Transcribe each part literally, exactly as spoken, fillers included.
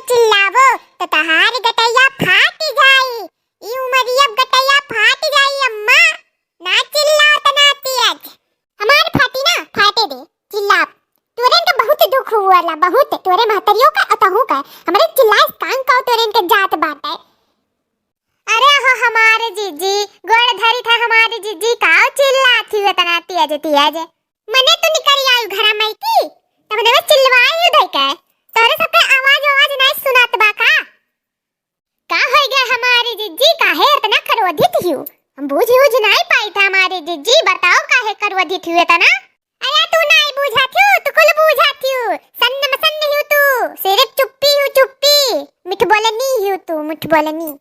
चिल्लाबो तो तहार गटैया फाट जाई। ई उमरिया गटैया फाट जाई अम्मा। ना चिल्लाओ तना तेज। हमार फाटी ना, फाटे दे, चिल्लाब। तोरेन के बहुत दुख हुआ ला, बहुत। तोरे महतरियो का अतहू का। हमरे चिल्लाए कान का तोरेन के जात बाटे। अरे हो हमारे जीजी, गोड़ धरी था हमारे जीजी, काओ चिल्लात ही इतना तेज तेज। मने तू निकल आई घरा में की, तब ने चिल्लाए ही उधर के। तोरे सबके आवाज आवाज नहीं सुनात बा का? का होई गए हमारे जीजी, काहे इतना क्रोधित हियो? हम बूझ उझ नहीं पाई था हमारे जीजी, बताओ काहे क्रोधित हियो इतना? अरे तू नहीं बूझा थियो, तू कुल बूझा थियो। सन्न मसन्न हियो तू, सिर्फ चुप्पी हियो चुप्पी। मिठ बोलनी हियो तू, मिठ बोलनी।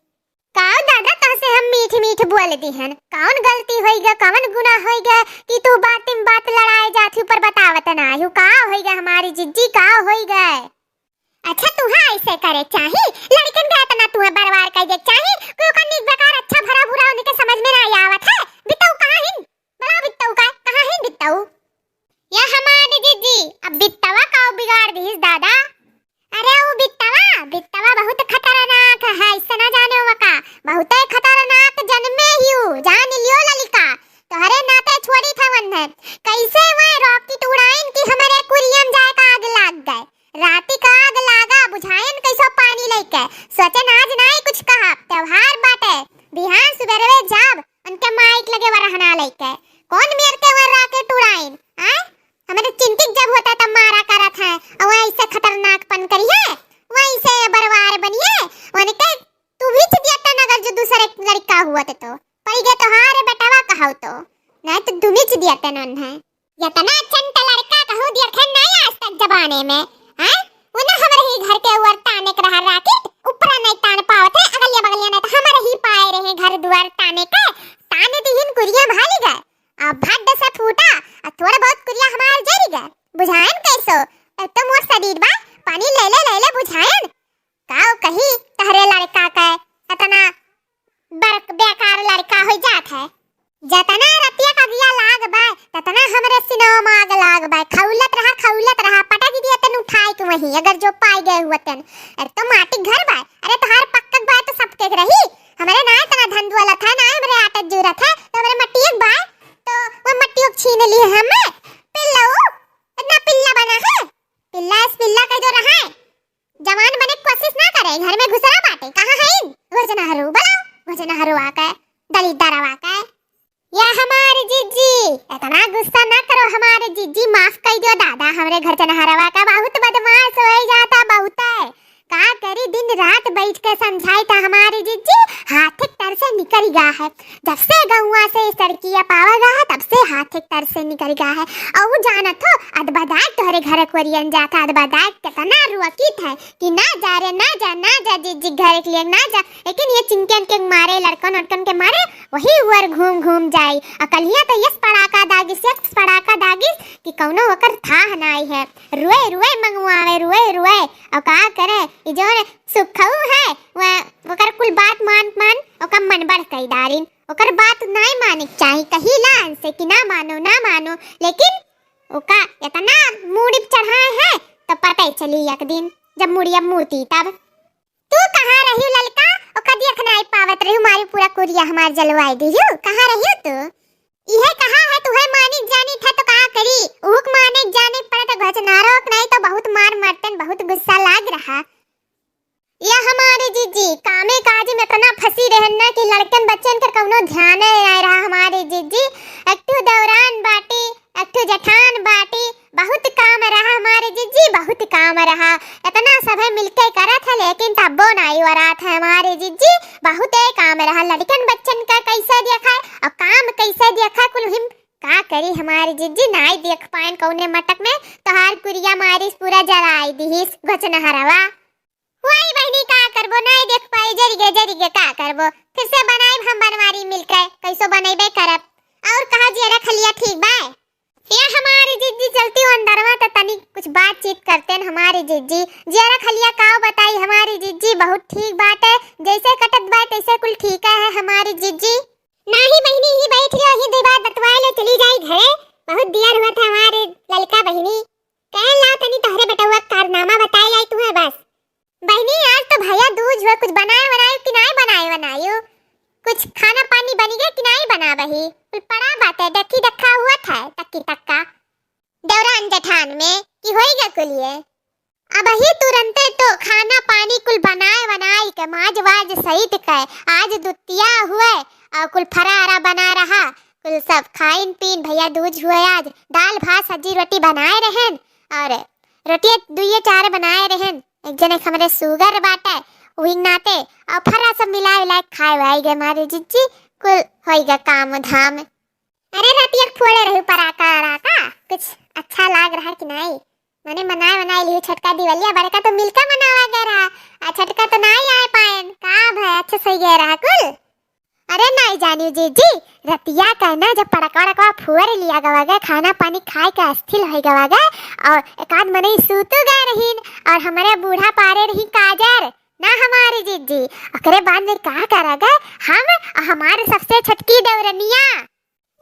काओ दादा, तोहसे हम मीठ मीठ बोल दिहन? कौन गलती होई गा, कौन गुनाह होई गा कि तू बात में बात लड़ाए जात ही, ऊपर बतावत ना आयु? का होई गा हमारी जिज्जी, का होई गा? अच्छा, तू हाँ ऐसे करे चाही, लड़कन का इतना तू बरवार कर दे चाही, कोई ओकर नीक बेकार अच्छा भला बुरा उनके समझ में ना आवत है। बितऊ कहाँ हिन? बड़ा बितऊ का, कहाँ हिन बितऊ? या हमारी जिज्जी, अब बित्तवा का बिगाड़ दिहिस दादा। अरे वो बित्तवा, बित्तवा बहुत खतरनाक है, इससे ना जाने वो का, बहुत खतरनाक जन्मे हियो, जान लियो ललिका, तोहरे नाते छोड़ी था वन है। कैसे वह rocket उड़ाइन कि हमरे कुरियम जाए का आग लाग गए, राती का आग लागा बुझाइन कैसो पानी लेके, सोचे ना आज ना ही कुछ कहा, त्योहार बाटे, बिहान सुबेरवे जाब उनके माइक लगे वरहना लेके, कौन मेर के वर rocket उड़ाइन, आय? हमरे चिंतित जब होता तब मारा करत है, और वह ऐसे खतरनाकपन करिए, वह ऐसे बरवार बनिए, उनके तू भी दिया तन अगर जो दूसरे लड़का हुआ तो, तो पड़ी गए तोहार बेटवा कहाऊ तो, नहीं तो दुमिच दिया तन है। इतना चंट लड़का कहूँ देखे नहीं आज तक जमाने में, हैं? वो ना हमरे ही घर के ऊपर ताने के रहा rocket, ऊपर नहीं तान पावत है, अगलिया बगलिया नहीं तो हमरे ही पाए रहे घर दुआर ताने के, ताने दिहिन कुरिया भाली गए। अब भड्ड से फूटा, आ थोड़ा बहुत कुरिया हमार जरी गए। बुझायन कैसो? तब तो मोर शरीर बा, पानी ले ले, ले ले बुझायन। काऊ कही तहरे लड़का के, इतना बर-, बेकार लड़का हो जात है। जतना रतिया का अगिया लाग बा, ततना हमरे सिनवा में आग लाग बा। खौलत रहा, खौलत रहा, पटक दिया तन उठाए के वहीं, अगर जो पाई गए हुआ तन। अरे तो माटी घर बा, अरे तोहार पक्का बा तो सबके रही। हमरे ना इतना धन दौलत है, ना हमरे आटा जरूरत है, तो हमरे मट्टी एक बा, तो वो मट्टी एक छीन लिए हमें। पिल्लऊ, इतना पिल्ला बना है, पिल्ला इस पिल्ला का जो रहा है, जवान बने के कोशिश ना करे, घर में घुसरा बाटे, कहाँ है इन? घोचनहरू, बुलाओ, घोचनहरू आके, दलिद्दर आके। या हमार जिज्जी, इतना गुस्सा ना करो हमार जिज्जी, माफ कर दो दादा, हमरे घर चनहरवा का बहुत बदमाश हो जाता, बहुत है। का करी, दिन रात बैठ के समझाई था हमार जिज्जी, हाथ एक तर से निकल गया है। जब से गौवा से सड़किया पावा गया है, तब से हाथ एक तर से निकल गया है। और वो जानत हो, अदबदार तोहरे घर कोरियन जाता, अदबदार कितना रोकित है कि ना जा रे, ना जा, ना जा जिज्जी घर के लिए ना जा। लेकिन ये चिंकन के मारे, लड़कन उड़कन के मारे, वही वर घूम घूम जाई। अकलिया तो यस पड़ाका दागिस, यस पड़ाका दागिस कि कौनो ओकर थाह नाई है। रुए रुए मंगवावे, रुए रुए। और का करे, ये जो सुखऊ है, वह ओकर कुल बात मान मान ओकर मन बढ़ कई डारिन। ओकर बात नाई माने के चाही, कही ला से कि ना मानो, ना मानो, लेकिन ओका इतना मूड़ी पे चढ़ाए है, तो पता ही चली एक दिन जब मुड़िया मूती तब। तू कहाँ रही ललका? ओका देख नाई पावत रही, मारी पूरा कुरिया हमार जलवाई दिहू। कहाँ रही तू? इहे कहा है, तुहे मानिक जानी था तो का करी? उहुक मानिक जानी पड़े तो घचनारोक नाई तो बहुत मार मरतन, बहुत गुस्सा लाग रहा। या हमारे जीजी, कामे काज में इतना फंसी रहन ना कि लड़कन बच्चन के कौनो ध्यान नहीं रहा हमारे जीजी। एक ठो देवरान बाटी, एक ठो जेठान बाटी, बहुत काम रहा हमारे जीजी, बहुत काम रहा। इतना सभे मिलके करत है लेकिन तब्बो नाई वरात है हमारे जीजी, बहुते काम रहा। लड़कन बच्चन का कैसे देखा है और काम कैसे देखा है, कुल हिम का करी हमारे जीजी, नाई देख पाएन कौने मटक में तोहार कुरिया मारिस पूरा जराई दिहिस घचनहरवा। वही बहिनी का करबो, नाई देख पाई, जरिगे, जरिगे का करबो, फिर से बनाइब हम बनवारी मिलके, कैसो बनैबे करब। और कहा जियरा खलिया ठीक बा? या हमारी जिज्जी चलती हो अंदरवा त तनी कुछ बातचीत करते न हमारी जिज्जी। जियरा खलिया का बताई हमारी जिज्जी, बहुत ठीक बात है, जैसे कटत बा तैसे कुल ठीक है हमारी जिज्जी। नाही बहिनी, ही बैठ लो, ही दो बात बतवाए लो, चली जाई घरे, बहुत दियर हुआ था हमारे ललका बहिनी। कह ला तनी तोहरे बेटवा कारनामा बताए आई तू है बस। बहिनी, जेठान में कि होइगा कुलिये। अबही तुरंते तो खाना पानी कुल बनाए बनाए के, माज वाज सहित के, आज दुतिया हुए और कुल फरा अरा बना रहा, कुल सब खाइन पीन, भैया दूज हुए आज, दाल भात सब्जी रोटी बनाए रहेन और रोटी दुइये चार बनाए रहेन। एक जने के हमरे sugar बाटे, वही नाते और फरा सब मिला विला के खाए वाए गए हमारे जिज्जी, कुल होइगा काम धाम। अरे रतिया के फोड़े रहू पराका अराका, कुछ अच्छा लाग रहा कि नाई? मने मनाए मनाए लिहू छटका दिवलिया, बड़का तो मिलका मनावा गए रहा, आ छटका तो नाई आए पाएन। का भय, अच्छे से गए रहा कुल? अरे नाई जानी जिज्जी, रतिया का ना जब पड़कवा वड़कवा फोड़ लिया गवा गए, खाना पानी खाए के अस्थिर हो गवा गए, और एक आध मनई सूतू गए रहीन, और हमरे बूढ़ा पारे रही काजर ना हमारी जिज्जी। ओकरे बाद में का करा गए, हम और हमारे सबसे छटकी देवरनिया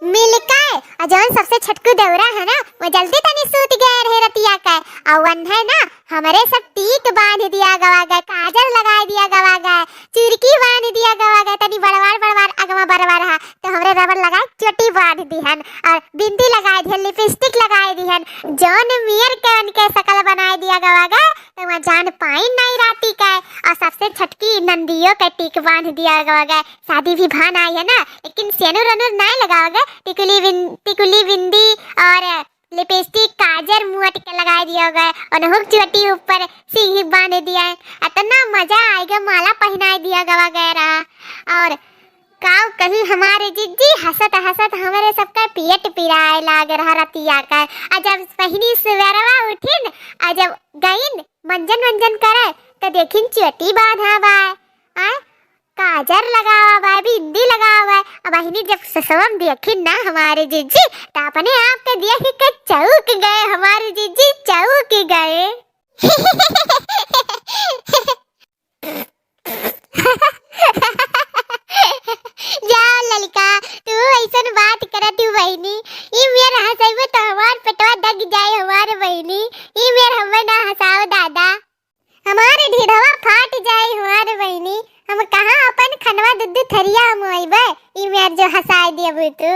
मिलके, और जौन सबसे छटकू देवरा है ना, वो जल्दी तनी सूत गए रहे रतिया के, और वन्हे ना हमरे सब टीक बांध दिया गवा गए, काजर लगाए दिया गवा गए, चुरकी बांध दिया गवा गए, तनी बड़वार बड़वार अगवा बड़वार हा, तो हमरे रबर लगाए चोटी बांध दिहन, और बिंदी लगाए दिहन, lipstick लगाए दिहन, जौन मियर के उनके शकल बनाए दिया गवा गए, तो वहाँ जान पाइन नाई राती के, और सबसे छटकी नंदियो के टीक बांध दिया गवा गए। शादी भी भान आई है ना, लेकिन सेनुर अनुर नाई लगावा गए, टिकुली बिन-, टिकुली बिंदी और lipstick काजर मुअट के लगाए दिया गए, और नहुक चोटी ऊपर सिंही बांध दिया है। इतना मजा आएगा, माला पहनाए दिया गवा गए रहा। और काव कहीं हमारे जिज्जी हंसत हंसत हमरे सबका पेट पिराए लाग रहा रतिया का। आ जब पहिनी सुबेरवा उठिन, आ जब गइन मंजन वंजन करे, तो देखिन चोटी बांधा बाय, आ काजर लगावा बाय, बिंदी लगावा बाय। अब बहिनी जब ससवम देखिन ना हमारे जिज्जी, तो अपने आप के देख के चौक गए हमारे जिज्जी, चौक गए। जाओ ललका, तू ऐसन बात करत हूँ बहिनी, ई मेर हंसैबे तो हमार पेटवा दग जाए हमार बहिनी, ई मेर हमें ना हंसाओ दादा। हमारे ढिढ़वा फाट जाए हमार बहिनी, हम कहाँ अपन खनवा दुद्ध थरिया मोइबे, ई मेर जो हंसाए दियबू तू।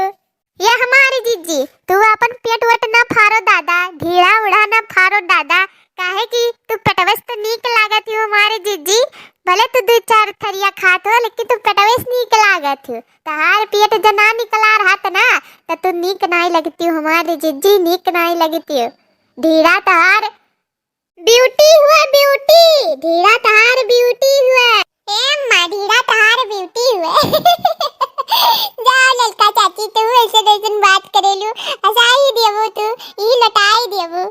ये हमारी जिज्जी, तू अपन पेट वेट ना फारो दादा, ढीढ़ा उढ़ा ना फारो दादा, काहे कि तू पेटवे से तो नीक लागत हो हमारी जिज्जी। भले तू दू चार थरिया खात हो, लेकिन तू पेटवे से नीक लागत हो। तहार पेट जो ना निकला रहत ना, त तू नीक नाई लगती हो हमारी जिज्जी, नीक नाई लगती हो। ढीढ़ा तहार beauty हुए beauty, ढीढ़ा तहार beauty हुए। ए अम्मा, ढीढ़ा तहार beauty हुए। जा ललका चाची, तू ऐसे जैसन बात करेलू, हंसाई देबू तू, ई लटाई देबू।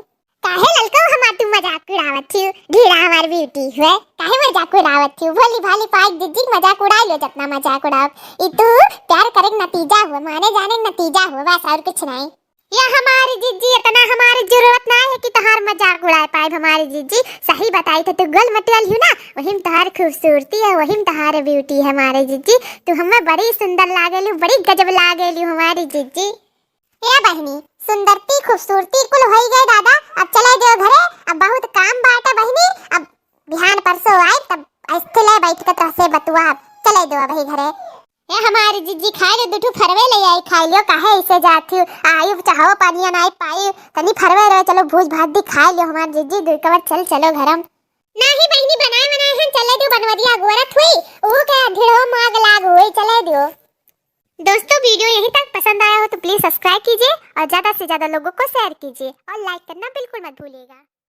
काहे ललका हमार तू मजाक उड़ावत छी? ढीढ़ा हमार beauty हुए, काहे मजाक उड़ावत छी? भोली भाली पाई दीदी मजाक उड़ाई लो, जितना मजाक उड़ाव। ई तू प्यार करे के नतीजा हुए, माने जाने के नतीजा हुए, बस और कुछ नहीं। या हमारी जिज्जी, इतना हमारी जरूरत ना है कि तहार मजाक उड़ाए पाए हमारी जिज्जी। सही बताई तो तू गोल मटोल हूँ ना, वही में तहार खूबसूरती है, वही में तहार beauty है हमारी जिज्जी। तू हमें बड़ी सुंदर लागेलू, बड़ी गजब लागेलू हमारी जिज्जी। ए बहिनी, सुंदरती खूबसूरती कुल होई गए दादा, अब चले दो घरे, अब बहुत काम बाटे बहिनी, अब बिहान परसों आए तब अस्थिले बैठ के तोहसे बतुआ, अब चले दो भाई घरे। ए हमारी जिज्जी, खाए लो, दुठू फरवे ले आई, खाए लियो, काहे ऐसे जाती हो? आयु चाहो पानिया नाई पाई, तनी फरवे रहे, चलो भूज भात दी खाए लियो हमारी जिज्जी, दुई कवर चल चलो घरम। नाही बहिनी, बनाए बनाए हैं, चले दो बनवरिया गोरत हुई, ऊ के ढिढ़ो माग लाग हुई, चले दो। दोस्तों, video यहीं तक पसंद आया हो तो please subscribe कीजिए और ज्यादा से ज्यादा लोगों को share कीजिए और like करना बिल्कुल मत भूलिएगा।